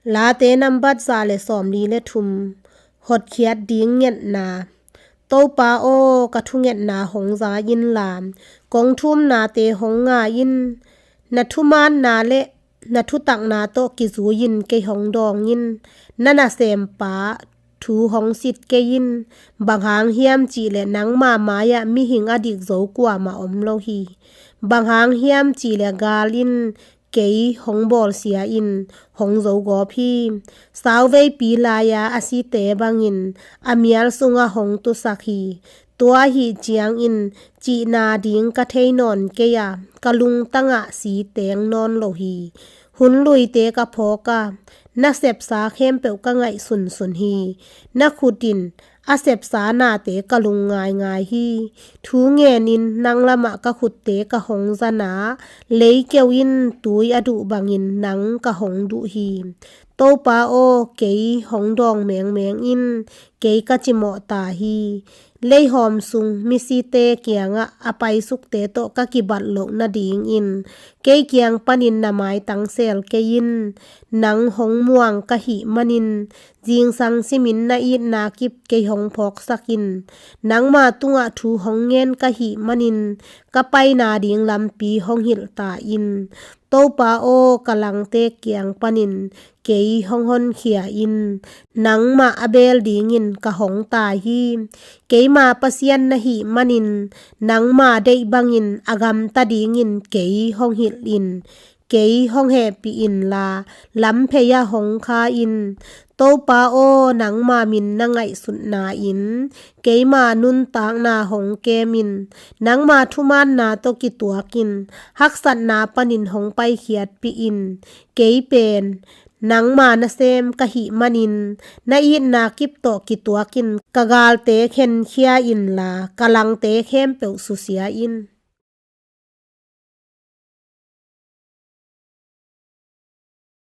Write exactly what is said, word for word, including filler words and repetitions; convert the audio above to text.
Late nambat za le sawmli le thum. Hotkhiat ding ngetna. Topa aw, ka thungetna hong za inla, kong thumnate hong nga in. Na thumaanna le na thutakna tawh kizui-in kei hong dawng in. Na nasempa thu hong sit kei in. Bang hang hiam cih leh nangma mai-ah mihing a dik zo kuamah om lo hi. Bang hang hiam cih leh gal in kei hong bawlsia in, hong zogawp hi. Sauveipi lai-a a site bangin a mial sungah hong tusak hi. Tua ahih ciangin cihna ding ka thei nawn kei a, ka lungtangah si teng nawn lo hi. Hun luite ka phawk a, na sepsa khempeuh ka ngaihsunsun hi. Na khut in a sepsa nate ka lung ngaingai hi. Thu ngenin nang lamah ka khutte ka hong zan a, leikeu in tui a duh bangin nang ka hong duh hi. Topa aw, kei hong dawng mengmeng in, kei ka cimawh ta hi. Leihawm sung misite kiangah a paisukte tawh ka kibat loh nadingin kei kiang panin na maitang sel kei in. Nang hong muang ka hih manin zingsang simin na itna kip kei hong phawksak in. Nangma tungah thu hong ngen ka hih manin ka paina ding lampi hong hilh ta in. Topa aw, ka langte kiang panin kei hong honkhia in. Nangmah a beel dingin ka hong tai hi. Keima Pasian na hih manin nangma deih bangin a gamta dingin kei hong hilh in. Kei hong hehpih inla, lamphei-ah hong kha in. Topa aw, nangma min na ngaihsutna-in keima nuntakna hong kem in. Nangma thumaanna tawh kituakin haksatna panin hong paikhiatpih in. Kei pen nangma nasem ka hih manin na itna kip tawh kituakin ka galte khenkhia inla, ka langte khempeuh susia in.